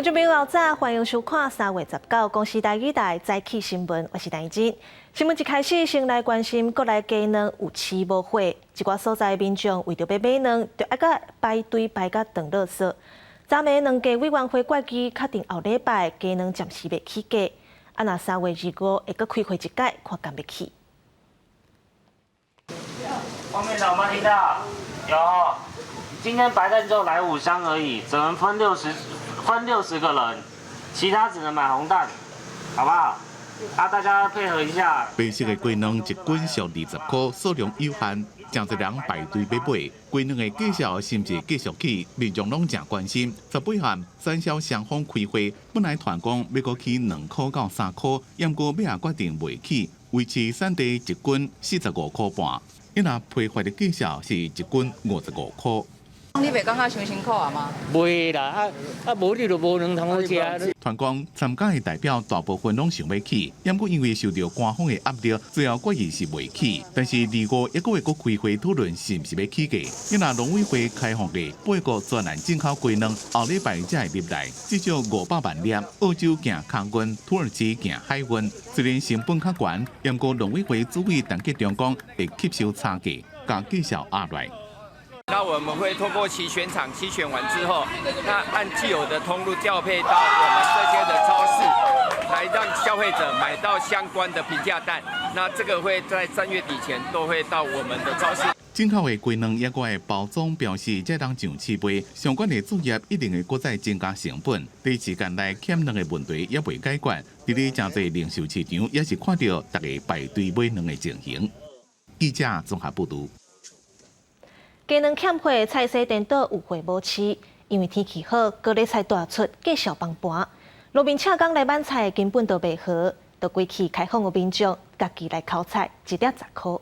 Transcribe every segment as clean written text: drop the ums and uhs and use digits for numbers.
眾朋友早，歡迎收看3月19公視台語台早起新聞，我是陳真。新聞一開始，先來關心國內雞卵有市無貨，一寡所在民眾為著欲買卵，就愛共排隊排甲長囉嗦。昨暝卵價委員會決議確定後禮拜雞卵暫時袂起價，啊若3月25會閣開會一擺，看敢欲起。後面的有沒有聽到？有。今天白蛋就來5箱而已，只能分六十，分60個人，其他只能買紅蛋，好不好？啊，大家配合一下。白色的雞卵一斤俗20塊，數量有限，誠濟人排隊欲買。雞卵的價數是毋是繼續起，民眾攏誠關心。18號產銷雙方開會，本來傳講欲閣起2塊到3塊，毋過尾仔決定袂起，維持產地一斤45塊半。伊若批發的價數是一斤55塊。你袂感覺傷辛苦啊嗎？袂啦，啊啊無你就無卵通好食。傳講參加的代表大部分攏想欲起，毋過因為受著官方的壓力，最後決議是袂起。但是25抑閣會閣開會討論是毋是欲起價。伊若農委會開放的八國專欄進口雞卵，後禮拜才會入來，至少500萬粒。澳洲行空運，土耳其行海運，雖然成本較懸，毋過農委會主委陳吉仲講會吸收差價，共價數壓落來。那我們會透過期選場期選完之後，那按既有的通路調配到我們這些的超市，來讓消費者買到相關的平價蛋。那這個會在3月底前都會到我們的超市。進口的雞卵抑閣會包裝標示，才通上市賣。相關的作業一定會閣再增加成本。短時間內欠卵的問題猶未解決。佇咧誠濟零售市場也是看著逐家排隊買卵的情形。記者綜合報導。雞卵欠貨，菜市顛倒有貨無市，因為天氣好，高麗菜大出，價數崩盤。路面車工來買菜根本都袂好，就規氣開放予民眾家己來摳菜，一粒10塊。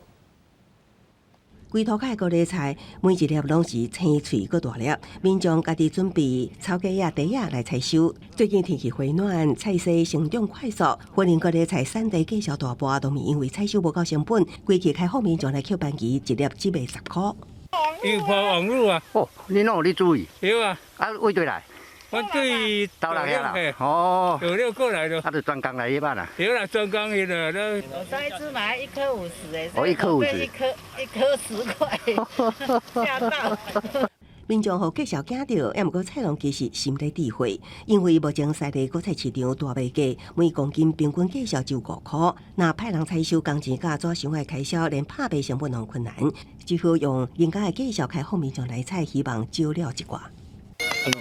規塗跤的高麗菜，每一粒攏是青脆閣大粒，民眾家己準備草粿仔、袋仔來採收。最近天氣回暖，菜市成長快速，雲林高麗菜產地價數大盤，都是因為採收無夠成本，規氣開放民眾來抾番薯，一粒只賣10塊。有破網路啊！哦，你攏有咧注意？有啊。啊，佗佗來？我對斗六遐啦。哦。斗六過來的。啊，就專工來彼擺啦。對啦，專工去啦。我上一次買一顆50誒。哦，一顆50。一顆一顆10塊，嚇到。民眾予價數驚著，抑毋過菜農其實心咧智慧，因為目前西麗果菜市場大賣價，每公斤平均價數只有5塊。若派人採收工錢佮紙箱的開銷，連拍賣成本攏困難，只好用人家的價數開放民眾來採，希望少了一寡。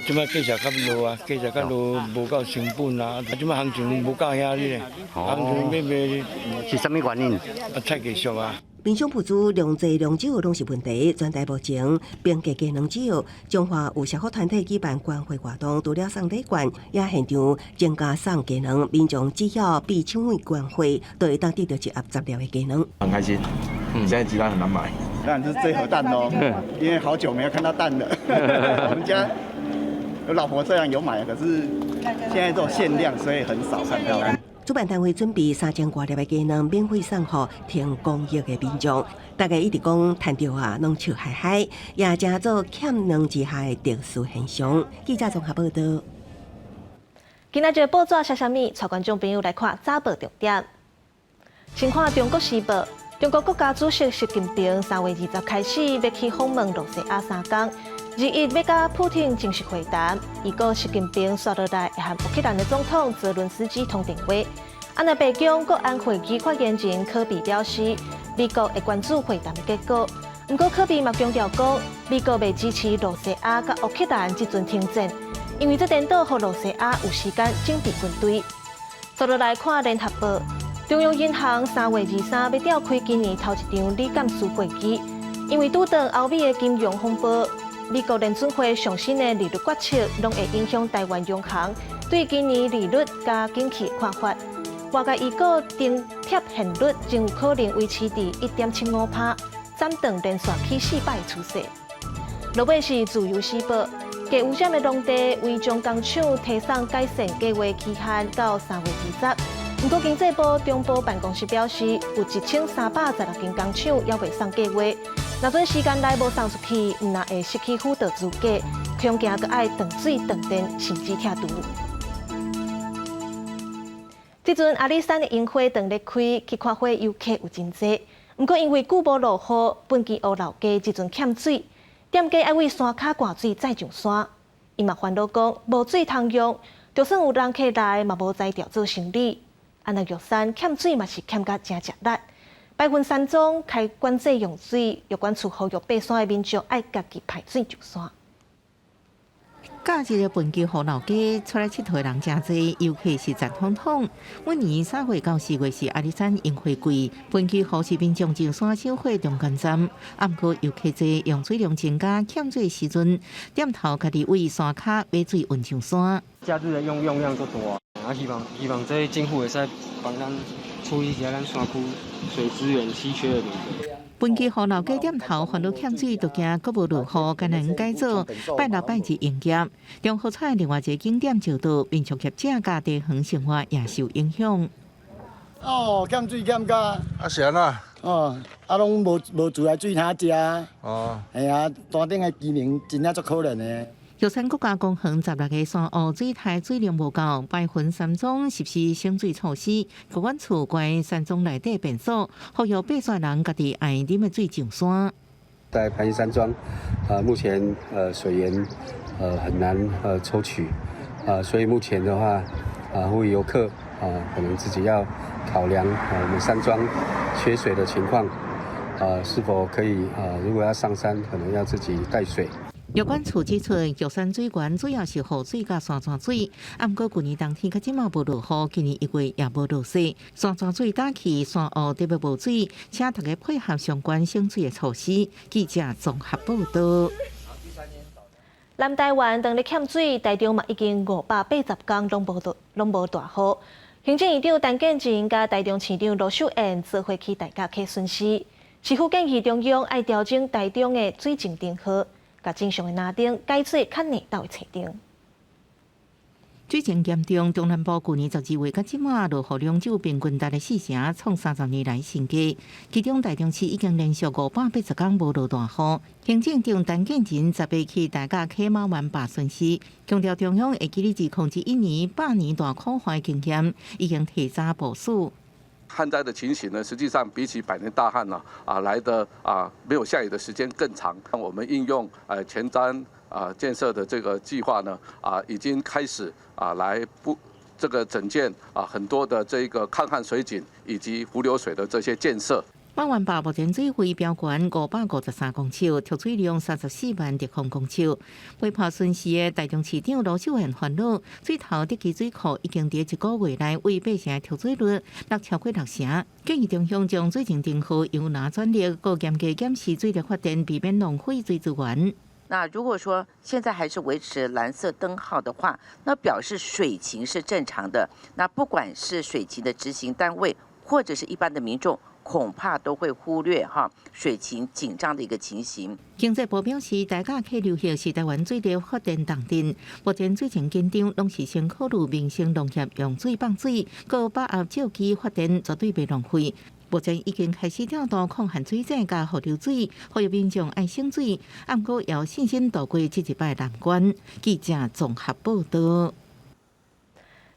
這擺價數較落啊，價數較落，無夠成本啊。啊，這擺行情無夠遐爾，行情欲賣是啥物原因？啊，菜價俗啊。民生物資量濟量少攏是問題。全台目前冰價雞卵少，彰化有社福團體舉辦關懷活動，除了送禮券，也現場增加送雞卵。民眾只要比手語關懷，就會當得著一盒10粒的雞卵。很開心，現在雞蛋很難買。當然是這盒蛋咯，因為好久沒有看到蛋了。我們家有老婆雖然有買，可是現在都限量，所以很少看到。主辦單位準備3000外粒的雞卵，免費送予聽公益的民眾。大家一直講趁著啊，攏笑嗨嗨，也成做欠卵之下的特殊現象。記者綜合報道。今仔日報紙寫啥物？帶觀眾朋友來看早報重點。先看《中國時報》，中國國家主席習近平3月20開始欲去訪問露西亞3工。21欲佮普廷正式會談，預告習近平紲落來會和烏克蘭的總統澤倫斯基通電話。啊，那白宮國安會議發言人柯比表示，美國會關注會談的結果。毋過柯比嘛強調講，美國袂支持露西亞佮烏克蘭這陣停戰，因為這顛倒予露西亞有時間整備軍隊。紲落來看聯合報，中央銀行3月23欲召開今年頭一場理監事會議，因為拄著歐美的金融風暴。美國聯準會上新的利率決策，攏會影響台灣央行對今年利率佮景氣看法。外界預估停貼現率真有可能維持佇1.75%，斬斷連續起4擺趨勢。落尾是自由時報，低污染的農地違章工廠提送改善計劃期限到3月20。毋過經濟部中部辦公室表示，有1316間工廠猶未送計劃。若準時間內無送出去，毋但會失去輔導資格，恐驚閣愛斷水斷電，甚至拆除。這陣阿里山的櫻花當咧開，去看花遊客有真濟。毋過因為久無落雨，糞墘湖老街這陣欠水，店家愛為山跤灌水再上山。伊嘛煩惱講無水通用，就算有人客來，嘛無才調做生理。啊，若玉山欠水嘛是欠甲誠食力。白雲山莊開管制用水，藥管處呼籲爬山的民眾愛家己排水上山。假日的糞墘湖老街出來𨑨迌的人誠濟，遊客是讚統統。每年3月到4月是阿里山櫻花季，糞墘湖是民眾上山賞花中間站。啊，毋過遊客濟，用水量增加，欠水時陣，店頭家己為山跤買水運上山。假日的用量就多啊，希望這政府會使幫咱處理一下咱山區水資源稀缺的問題。糞墘湖老街店頭煩惱欠水，都驚閣無落雨，艱難改做拜六拜日營業。中和菜另外一个景點石道，民宿業者佮地方生活也受影響。哦，欠水欠甲。啊是按怎？哦，啊攏無自來水通食。哦。嘿啊，山頂的居民真正足可憐的。玉山國家公園16个山湖水台水量無夠，白雲山莊實施省水措施，國管處關山莊內底便所，呼籲爬山人家己愛啉的水上山。在磐石山莊，目前水源很難抽取，所以目前的話，呼籲遊客可能自己要考量我們山莊缺水的情況，是否可以如果要上山，可能要自己帶水。藥管處指出，玉山水源主要是雨水佮山泉水，啊，毋過舊年冬天到這馬無落雨，今年1月也無落雪，山泉水乾去，山湖特別無水，請大家配合相關省水的措施。記者綜合報道。南台灣當咧欠水，台中嘛已經580天攏無大雨。行政院長陳建仁佮台中市長盧秀燕做伙去大甲溪巡視，市府建議中央愛調整台中的水情燈號，共正常的藍燈改做較硬鬥的青燈。水情嚴重，中南部舊年12月到這馬落雨量只有平均達的四成，創30年來新低。其中台中市已經連續580天無落大雨。行政長陳建仁10日去大甲溪馬灣壩巡視，強調中央會記得2001年百年大苦旱經驗，已經提早部署。旱災的情形呢，實際上比起百年大旱呢，來得沒有下雨的時間更長。我們應用前瞻建設的這個計劃呢，已經開始來不這個整建很多的這個抗旱水井以及伏流水的這些建設。馬灣壩目前水位標懸553公尺，蓄水量34萬立方公尺。陪伴巡視的台中市長盧秀燕煩惱，水頭德基水庫已經佇一個月內為八成的蓄水率落超過六成，建議中央將水情燈號由藍轉綠，閣嚴格檢視水力發電，避免浪費水資源。那如果說現在還是維持藍色燈號的話，那表示水情是正常的。那不管是水情的執行單位，或者是一般的民眾，恐怕都會忽略哈水情緊張的一個情形。經濟部表示，大甲溪流域是台灣水力發電重鎮，目前水情緊張，攏是先考慮民生農業用水放水，閣把握照機發電，絕對袂浪費。目前已經開始調度抗旱水井佮雨流水，呼籲民眾愛省水，毋過有信心渡過這一擺難關。記者綜合報道。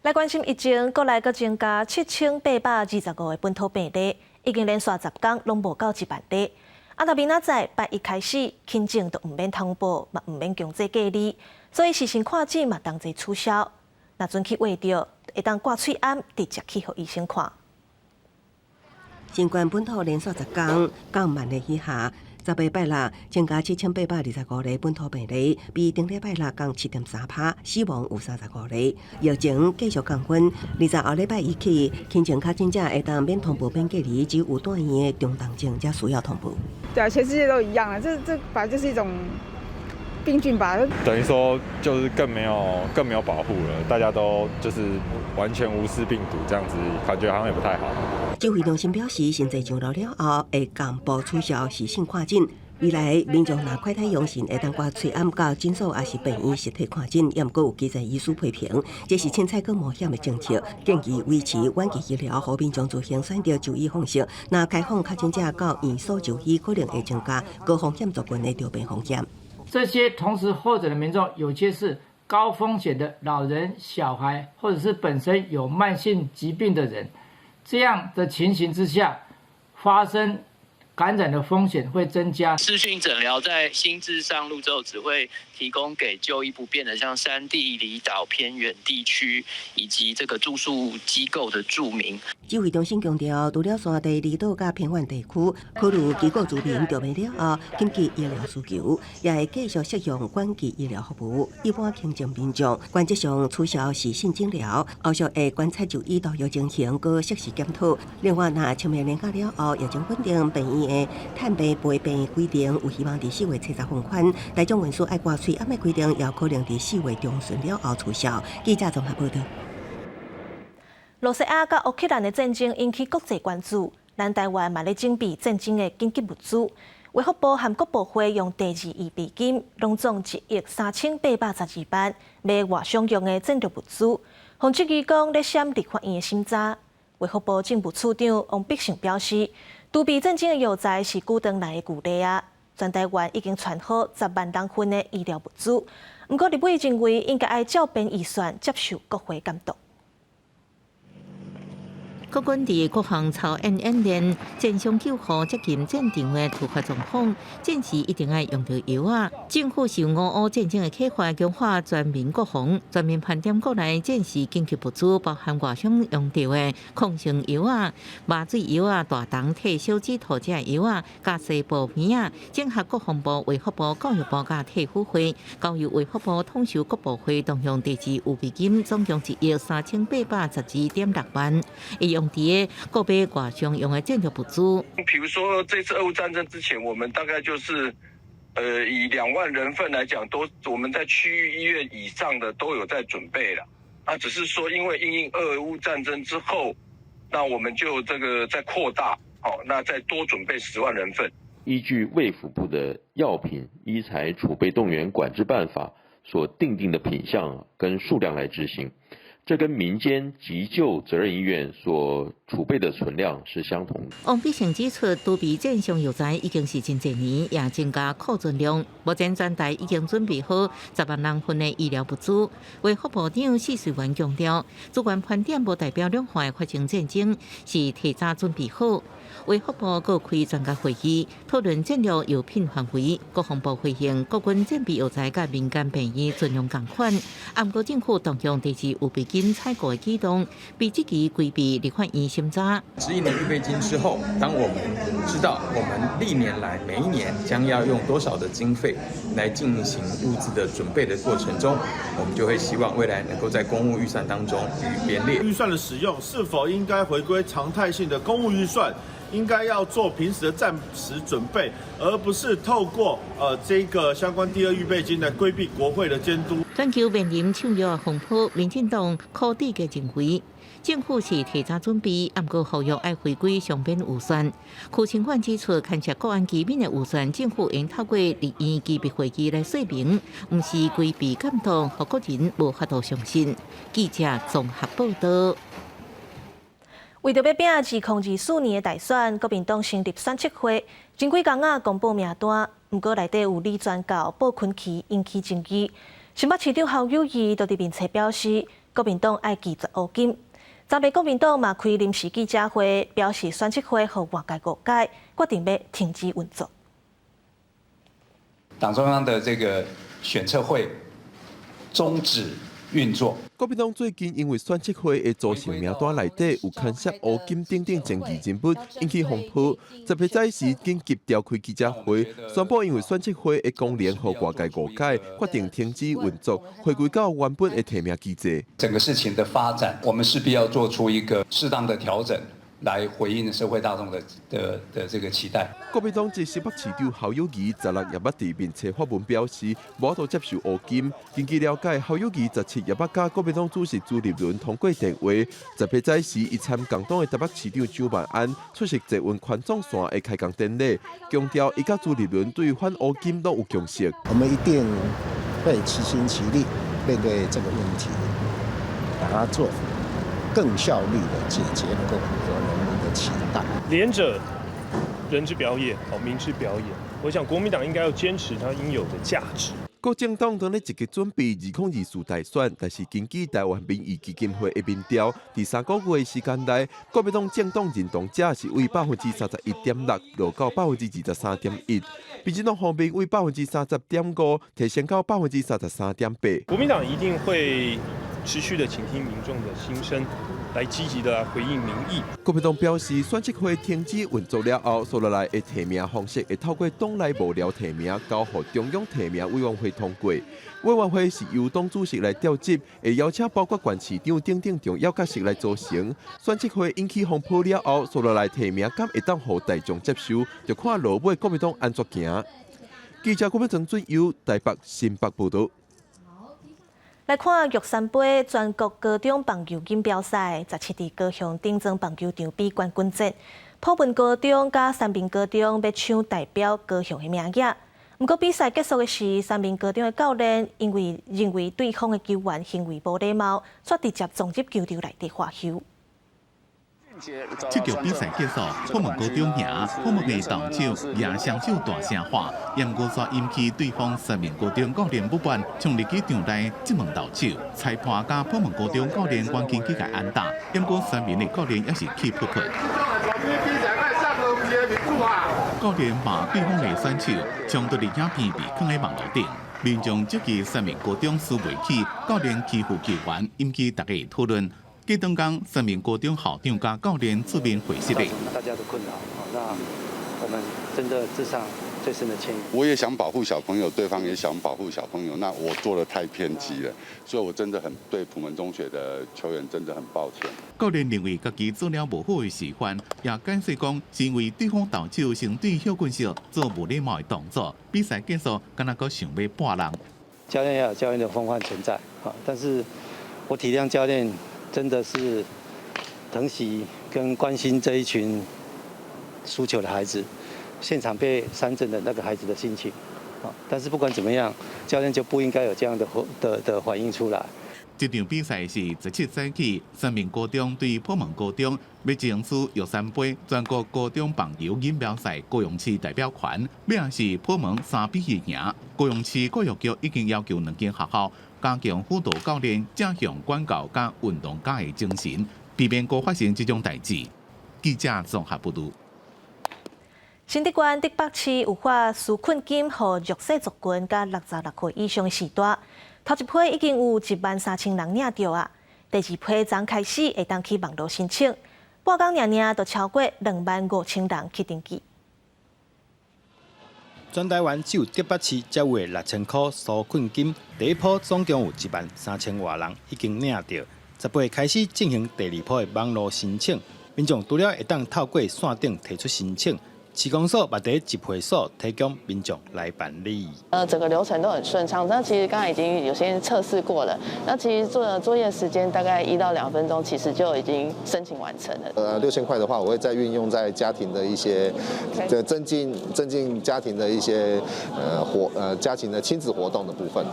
來關心疫情，國內閣增加7825個本土病例，已經連續10天攏無夠1萬例。啊，若明仔載拜一開始，輕症就毋免通報，嘛毋免強制隔離，所以視訊看診嘛同齊取消。若準去畫著，會當掛喙罨，直接去予醫生看。新冠本土連續10天降萬例以下，10日拜六增加7825例本土病例，比頂禮拜六降7.3%，死亡有35例。疫情繼續降溫，二十後禮拜一起，輕症確診者會當免通報免隔離，只有住院的中重症才需要通報。對啊，全世界都一樣啊，這本來就是一種病菌吧。等於說，就是更沒有保護了，大家都就是完全無視病毒，這樣子感覺好像也不太好。指揮中心表示，現在上路了後，會公布取消視訊看診。未來民眾若快篩陽性，會當掛喙罨到診所，抑是病院實體看診，也毋過有基層醫師批評，這是凊彩閣冒險的政策，建議維持遠距醫療，予民眾自行選擇就醫方式。若開放確診者到院所就醫，可能會增加高風險族群的著病風險。這些同時確診的民眾，有些是高風險的老人、小孩，或者是本身有慢性疾病的人，這樣的情形之下，發生感染的風險會增加。視訊診療在新制上路之後，只會提供給就醫不便的，像山地、離島、偏遠地區以及這個住宿機構的住民。指揮中心強調，除了山地、離島佮偏遠地區，考慮機構住民著病了後緊急醫療需求，也會繼續適用遠距醫療服務。一般輕症民眾原則上取消視訊診療，後續會觀察就醫投藥情形，閣適時檢討。另外，若清明連假了後疫情穩定，病院的探病陪病規定有希望佇4月70放寬。大眾運輸愛掛喙罨的規定，也可能佇4月中旬了後取消。記者綜合報導。羅西亞佮烏克蘭的戰爭引起國際關注，咱台灣嘛咧準備戰爭的緊急物資。衛福部和國部會用第二預備金，攏總1億3812萬，買外商用的戰略物資。防質疑講咧閃立法院的審查。衛福部政務處長王必勝表示，儲備戰爭的藥材是古當來的舊例啊。全台灣已經存好10萬人份的醫療物資，毋過立委認為應該愛照編預算接受國會監督。國軍佇國防操演演練、戰傷救護、接近戰場的突發狀況，戰時一定愛用著藥仔。政府受俄烏戰爭的啟發，強化全民國防，全面盤點國內戰時緊急物資，包含外傷用著的抗生藥仔、麻醉藥仔、大腸退燒止吐這藥仔、佮西部片仔，整合國防部、衛福部、教育部佮退輔會，交由衛福部統籌各部會動用第二預備金，總共1億3812.6萬，會用佇個購買外傷用的戰略物資。比如說這次俄烏戰爭之前，我們大概就是，以2萬人份來講，都我們在區域醫院以上的都有在準備了。那只是說，因為因應俄烏戰爭之後，那我們就這個再擴大，好，那再多準備10萬人份。依據衛福部的藥品醫材儲備動員管制辦法所訂定的品項跟數量來執行。這跟民間急救責任醫院所儲備的存量是相同的。王必勝指出，儲備戰傷藥材已經是真濟年，也增加庫存量。目前全台已經準備好10萬人份的醫療物資。衛福部長謝瑞元強調，資源盤點無代表兩岸發生戰爭，是提早準備好。衛福部閣開專家會議，討論戰略藥品範圍。國防部回應，國軍戰備藥材佮民間病院存量仝款。毋過政府動用第二預備金採購的舉動，被質疑規避立法院審查。十億的預備金之後，當我們知道我們歷年來每一年將要用多少的經費來進行物資的準備的過程中，我們就會希望未來能夠在公務預算當中予以編列。預算的使用是否應該回歸常態性的公務預算？應該要做平時的戰時準備，而不是透過這個相關第二預備金來規避國會的監督。全球面臨搶藥風波，民進黨柯志傑認為，政府是提早準備，毋過呼籲愛回歸常編預算。柯清焕指出，牽涉國安機密的預算，政府應透過立院機密會議來說明，毋是規避監督，予國人無法度相信。記者綜合報導。為著欲拚2024年的大選，國民黨成立選策會，前幾工仔公布名單，毋過內底有李全教、布坤琪引起爭議。新北市長侯友宜就佇面冊表示，國民黨愛拒絕烏金。昨暝國民黨嘛開臨時記者會，表示選策會予外界誤解，決定欲停止運作。黨中央的這個選策會終止運作。國民黨最近因為選策會的組成名單內底有牽涉烏金等等爭議人物，引起風波。10日早時緊急召開記者會，宣布因為選策會的功能予外界誤解，決定停止運作，回歸到原本的提名機制。整個事情的發展，我們勢必要做出一個適當的調整，來回應社會大眾的這個期待。國民黨籍新北市長侯友宜16夜仔佇面冊發文表示，無法度接受烏金。根據了解，侯友宜17夜仔佮國民黨主席朱立倫通過電話，18早時伊參共黨的台北市長蔣萬安出席捷運環狀線的開工典禮，強調伊佮朱立倫對反烏金攏有共識。我們一定會齊心齊力面對這個問題，把它做更效率的解決，能夠符合人民的期待。廉者，人之表也，民之表也。我想國民黨應該要堅持它應有的價值。各政黨當咧積極準備2024大選，但是根據台灣民意基金會的民調，佇3個月的時間內，國民黨政黨認同者是為31.6%落到23.1%，民進黨方面為30.5%提升到33.8%。國民黨一定會持續的傾聽民眾的心聲，來積極的回應民意。國民黨表示，選測會停止運作了後，紲落來的提名方式會透過黨內幕僚提名，交予中央提名委員會通過。委員會是由黨主席來召集，會邀請包括縣市長等等重要角色來組成。選測會引起風波了後，紲落來提名敢會當予大眾接受，就看落尾國民黨按怎行。記者郭炳曾俊佑台北新北報道。來看玉山盃全國高中棒球錦標賽，17佇高雄頂莊棒球場比冠軍戰，普門高中佮三民高中欲搶代表高雄的名額。毋過比賽結束的時，三民高中的教練因為認為對方的球員行為無禮貌，煞直接衝入球場內底喝挾。這局比賽結束，普門高中贏，普門的投手也雙手大聲喊，毋過煞引起對方三民高中教練不滿，衝入去場內質問投手，裁判佮普門高中教練趕緊去共按打，毋過三民的教練也是氣噗噗。教練罵對方的選手，衝突的影片被放佇網路頂，民眾質疑三民高中輸袂起，教練欺負球員，引起大家討論。隔當工，三民高中校長佮教練出面回釋的。大家的困擾，那我們真的致上最深的歉意。我也想保護小朋友，對方也想保護小朋友，那我做得太偏激了，所以我真的很對普門中學的球員真的很抱歉。教練認為家己做了無好的示範，也解釋講是因為對方投手先對許君碩做無禮貌的動作，比賽結束，敢若閣想欲搏人。教練要有教練的風範存在，但是我體諒教練。真的是疼惜跟關心這一群輸球的孩子，現場被三振的那個孩子的心情，但是不管怎麼樣，教練就不應該有這樣的反應出來。這場比賽是17早起，三民高中對普門高中欲爭取玉山盃全國高中棒球錦標賽高雄市代表權，尾仔是普門3比2贏。高雄市教育局已經要求兩間學校加強輔導教練正向管教佮運動家的精神，避免閣發生這種代誌。記者綜合報導。新竹縣竹北市有發紓困金，予弱勢族群佮66歲以上的序大。頭一批已經有1萬3千人領著啊，第二批昨開始會當去網路申請，半工爾爾就超過2萬5千人去登記。全台灣只有竹北市才有的6000箍紓困金，第一波總共有1萬3千外人已經領著。18開始進行第二波的網路申請，民眾除了會當透過線頂提出申請，市公所嘛佇集會所提供民眾來辦理。整個流程都很順暢。那其實剛才已經有先測試過了。那其實做的作業時間大概1到2分鐘，其實就已經申請完成了。6000塊的話，我會再運用在家庭的一些，的增進家庭的一些家庭的親子活動的部分。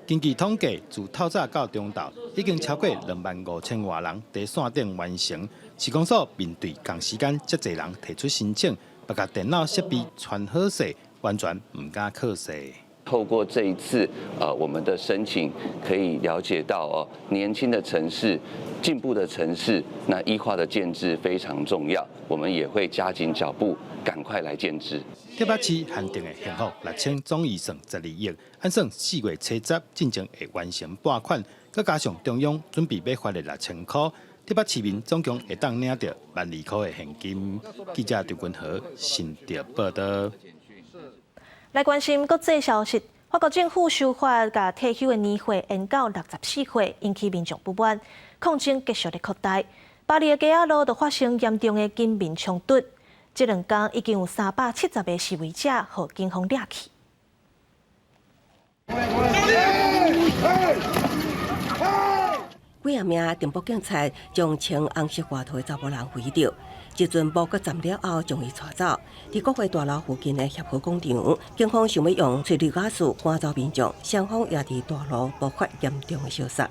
根據統計，自透早到中晝，已經超過2萬5千外人佇線頂完成。市公所面對仝時間遮濟人提出申請。共電腦設備傳好勢，完全毋敢靠勢。透過這一次，我們的申請可以了解到哦，年輕的城市、進步的城市，那 e 化的建制非常重要，我們也會加緊腳步，趕快來建制。竹北市限定的幸福六千總預算12億，按算4月70進前會完成撥款，閣加上中央準備欲發的6000箍。竹北市民總共會當領著1萬2箍的現金。記者張君和新竹報道。來關心國際消息，法國政府修法，共退休的年歲延到64歲，引起民眾不滿，抗爭繼續咧擴大。巴黎的街仔路都發生嚴重的警民衝突，這兩工已經有370個示威者予警方掠去。幾仔名巡捕警察將穿紅色外套的查埔人圍著，一陣無閣站了後，將伊帶走。佇國會大樓附近的協和廣場，警方想欲用催淚瓦斯趕走民眾，雙方也佇大樓爆發嚴重的相殺。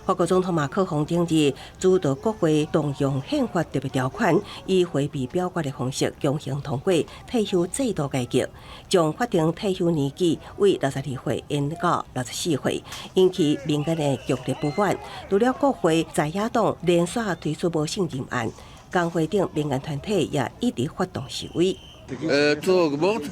法國總統馬克宏頂日主導國會動用憲法特別條款，以迴避表決的方式強行通過退休制度改革，將法定退休年紀為62歲延到64歲，引起民間的強烈不滿。除了國會在野黨連續推出無信任案，工會等民間團體也一直發動示威。 Tout augmente,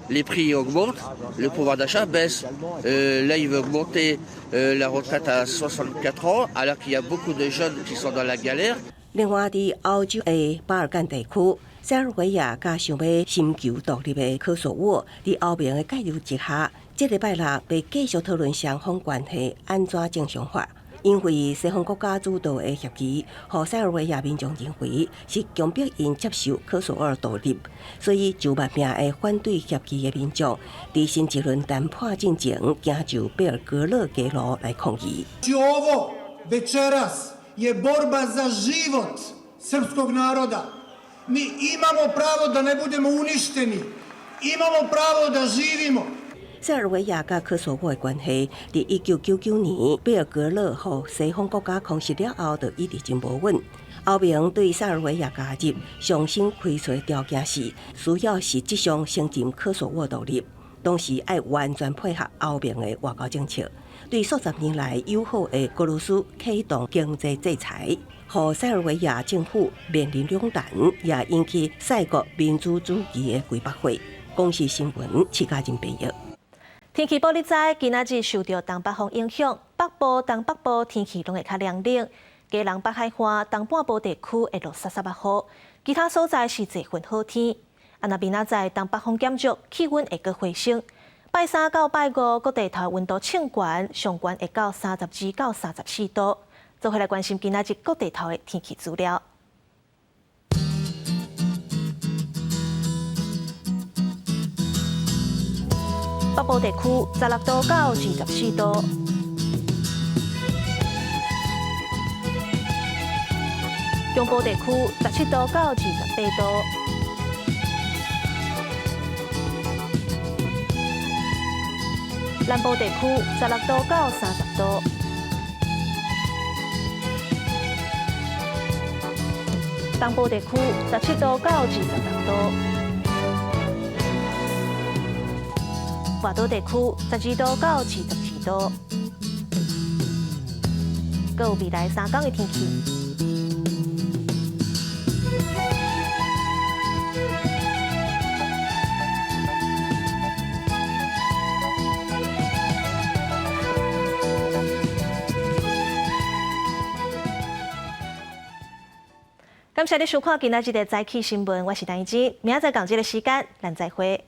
les prix augmentent, le pouvoir d'achat baisse. Là, il veut augmenter la retraite à 64 ans, alors qu'il y a beaucoup de jeunes qui sont dans la galère. 另外，佇歐洲的巴爾幹地區，塞爾維亞佮想欲尋求獨立的科索沃，佇歐盟的介入之下，這禮拜六欲繼續討論雙方關係按怎正常化。因為西方國家主導的協議，予塞爾維亞民眾認為是強迫𪜶接受科索沃獨立，所以就萬名的反對協議的民眾，佇新一輪談判進前，行上貝爾格勒街路來抗議。 Ovo večeras je borba za život srpskog naroda. Mi imamo pravo da ne budemo uništeni. Imamo pravo da živimo. 塞爾維亞佮科索沃的關係，佇1999年貝爾格勒予西方國家空襲了後，就一直真無穩。歐盟對塞爾維亞加入上新開出的條件是，需要實質上承認科索沃獨立，同時愛完全配合歐盟的外交政策，對數十年來友好的俄羅斯啟動經濟制裁，予塞爾維亞政府面臨兩難，也引起塞國民族主義的規百會。公視新聞，徐嘉仁編譯。天氣報你知，今仔日受著東北風影響，北部、東北部天氣攏會較涼冷。基隆北海岸、東半部地區會落澼澼仔雨，其他所在是濟份好天。啊，若明仔載東北風減弱，氣溫會閣回升。拜三到拜五，各地頭溫度衝懸，上懸會到32到34度。做伙來關心今仔日各地頭的天氣資料。北部地區16度到24度，中部地區17度到28度，南部地區16度到30度，東部地區17度到26度。外島地區12度到22度，閣有未來3工的天氣。感謝你收看今仔日的早起新聞，我是陳怡之，明仔載仝這个時間，咱再會。